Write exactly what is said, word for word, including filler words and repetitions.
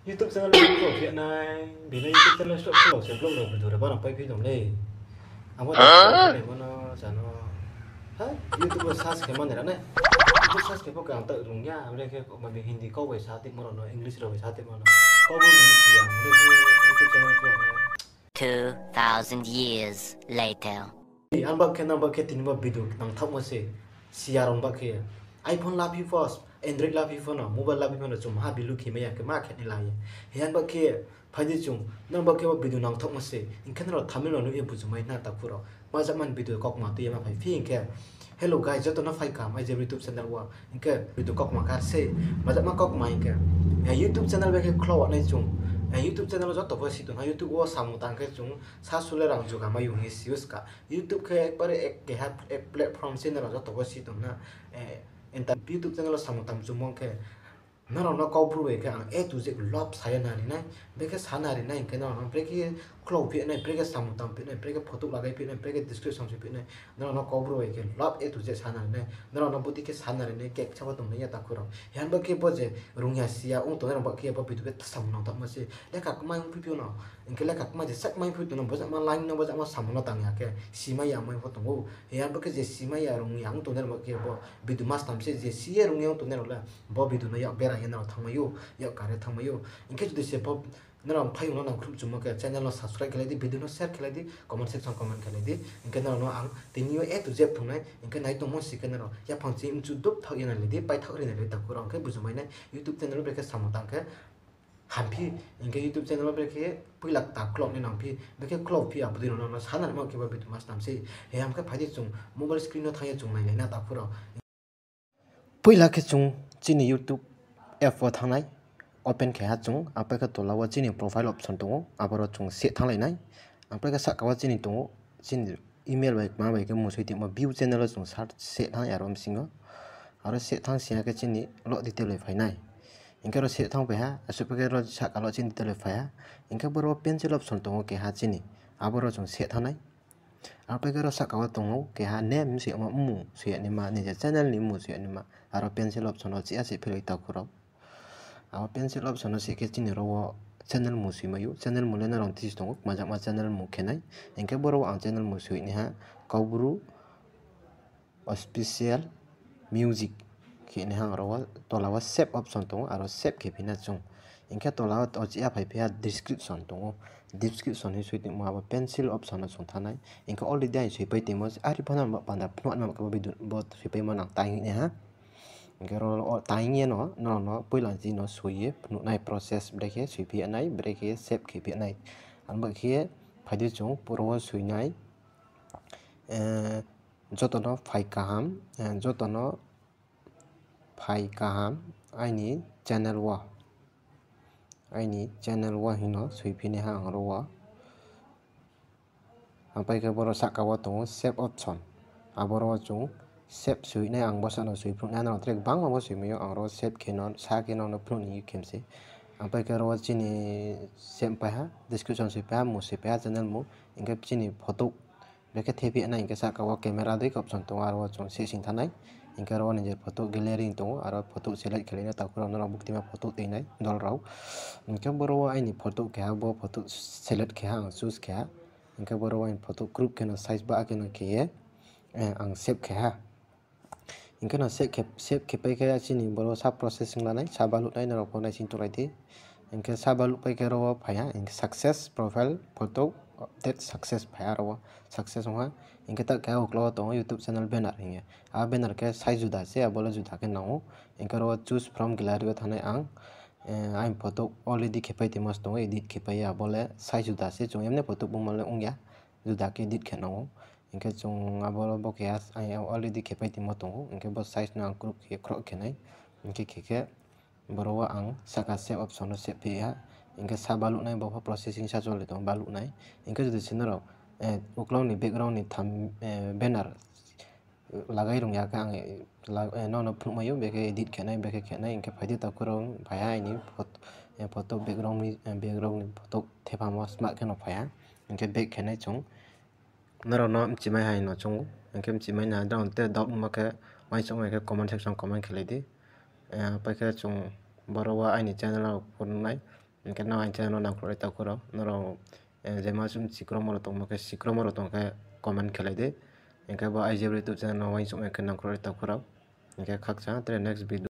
YouTube channel le vlog khe nai, bini YouTube channel le vlog se vlog rao video rao bano paiphi tong le. Abo de vlog khe nai mano jano. Ha, YouTube wo search khe mani ra nai. YouTube search khe pho khe ang ta rung ya, abo le khe ma bi Hindi kau bai sa timo rao no, English rao bai sa timo no. Kau bo ni si ya, abo le khe YouTube channel vlog nai. Two thousand years later. Ang ba khe, nang ba khe tini bo video nangthaohmo se, si ya rao ba khe. iPhone laphi pho, Android laphi pho no, mobile laphi pho no, chung ha bilu khe mai ya khe ma khe ni la ye. He ang ba khe, phai di chung, nang ba khe bo video nangthaohmo se, hing khe nrao thumbnail no nuh ye buju mai na takhu rao. Majak man video kaukma tui ye ma phai phi hing khe. Hello guys, joto no phai kaham, aini YouTube channel wo. Hing khe video kaukma kar se, majak ma kaukma hing khe. Eh, YouTube channel bai khe khlau nai chung. Eh, YouTube channel wo joto pho si tong ha, YouTube wo samung tang khe chung, sa su le rang juga mai ong ye si use ka. YouTube khe ekbare ek keha, ek platform se nrao joto pho si tong na. Eh, enta YouTube channel wo samung tang chungmo khe. Nrao no Kaubru bai khe ang A to Z love sa ye nari nai, brekhe sa nari nai hing khe nrao no brekhe khlau phi nai, brekhe samung tang phi nai, brekhe photo lagai phi nai, brekhe description se phi nai, nrao no Kaubru bai khe love A to Z sa nari nai, nrao no bodi khe sa nari nai, keksa pho tong nai ya takhu rao. He ang ba khe bo je rung ya si ya ong tongnai rao ba khe bo video khe samung nangthaohmo se, lekha kmai ongphi phi no, hing khe lekha kmai je sak mai phi tong no, bojak ma line no, bojak ma samung no tang ya khe, si mai ya mai pho tong ou. He ang ba khe je si mai ya rung ya ong tongnai rao ba khe bo video ma stam se, je si ye rung ya ong tongnai rao le, bo video no yak bera ye nrao thanngmai ou, yak kare thanngmai ou. Hing khe jodi se bo nrao phaiyong no nangkhruh chungmo khe channel no subscribe khe lai di, video no share khe lai di, comment section comment khe lai di. Hing khe nrao no ang tini yo A to Z phrung nai, hing khe nai tongmo si khe nrao yaphang chi mchu dup thaoh ye nai lai di, paithaoh ri nai lai di takhu rao, hing khe buju mai nai YouTube channel wo brekhe samung tang khe hamphi, hing khe YouTube channel wo brekhe poila kta khlau nai nangphi, brekhe khlau phi abo dei rao no, no sa nai ma khe bo video ma stam se. He ang khe phai di chung mobile screen no thanng ye chung nai lai na takhu rao. Poila khe chung chini YouTube app wo thanng nai, open khe ha chung, apai khe tola wo chini profile option tong ou, aboro chung seh thanng lai nai. Apai khe sahka wo chini tong ou, chini email bai kma bai khe musoi tongmo view channel wo chung search seh thanng nai aro bsing yo. Aro seh thanng sing ya khe chini lo detail bai phai nai. Hing khe ro seh thanng phai ha, asuh pai khe ro sahka lo chini detail bai phai ha. Hing khe boro wo pencil option tong ou keha chini, aboro chung seh thanng nai. Apai khe ro sahka wo tong ou keha name soi yagmo mmung soi ya naima, nije channel ni mmung soi ya naima. Aro pencil option wo chih ya se philai takhu rao. Abo pencil option wo se khe chini ro wo channel mmung soi mai ou, channel mmung le nrao tisi tong ou, kmajakma channel mmung khe nai. Hing khe boro wo ang channel mmung soi naiha Kaubru Official Music khe naiha ang ro wo, tola wo save option tong ou, aro save khe phi na chung. Hing khe tola wo chih ya phai phi ha description tong ou, description hing soi tongmo abo pencil option no chung thanng nai. Hing khe already ang soipai tongmo, ari pho no panda phnuh na khe bo soipaimo nang tang naiha. Hing khe ro tang ye no, nrao no poila chini no soi ye phnuh nai process, brekhe soiphi nai, brekhe save khe phi nai. Ang ba khe phai di chung pura wo soi nai. Joto no phai kaham, joto no phai kaham aini channel wo. Aini channel wo hing no soiphi naiha ang ro wo. Apai khe boro sahka wo tong ou save option. Aboro wo chung save soi nai, ang bsa no soi phnuh nai, nrao tre gbangma bo soi mai ou, ang ro save khe no, sa khe no, no phnuh ni khe mse. Apai khe ro wo chini save pai ha, description soi pai ha, mmung soi pai ha, channel mmung, hing khe chini photo brekhe thephi nai, hing khe sahka wo camera dei option tong ou, aro wo chung seh sing thanng nai. Hing khe ro wo nije photo gallery tong ou, aro photo select khe lai nai, takhu rao nrao buktima photo tui nai dol rao. Hing khe boro wo aini photo keha, bo photo select khe ha, ang choose khe ha. Hing khe boro wo aini photo crop khe no size ba khe no khe ye ang save khe ha. Hing khe no save khe pai khe chini boro sa processing la nai, sa baluh nai, nrao pho naising tonglai di. Hing khe sa baluh pai khe ro wo phai ha, hing khe success profile photo update success phai ha ro wo, success ong ha. Hing khe ta khe uklau wo tong ou YouTube channel banner hing ye. A banner khe size juda se, abo le juda khe nang ou. Hing khe ro wo choose from gallery wo thanng nai ang. Aini photo already khe pai tongmo se tong ou, edit khe pai ye, abo le size juda se, chung emne photo bungmo le ong ya, juda khe edit khe nang ou. Hing khe chung abo bo khe already khe pai tongmo tong ou, hing khe bo size no ang crop khe, crop khe nai. Hing khe khe khe boro wo ang sahka save option no save phi ha. Hing khe sa baluh nai, bo pho processing sa choli tong ou, baluh nai. Hing khe jodi se nrao uklau ni background ni banner lagai rung ya khe ang nrao no phnuh mai ou, brekhe edit khe nai, brekhe khe nai. Hing khe phai di takhu rao, phai ha aini photo, background ni photo thephamo smart khe no phai ha. Hing khe back khe nai chung. Nrao no mchimai hai no chung ou, hing khe mchimai na, nrao te doubt ongmo khe, uaingsouhmai khe comment section comment khe lai di. Pai khe chung boro wo aini channel wo phnuh nai. Hing khe nrao aini channel no nangkhruh ri takhu rao, nrao, eh, je ma sum sikromo rao tongmo khe, sikromo rao tong khe comment khelai di. Hing khe bo I G F YouTube channel no uaingsouhma khe nangkhruh ri takhu rao. Hing khe khakchang tre next video.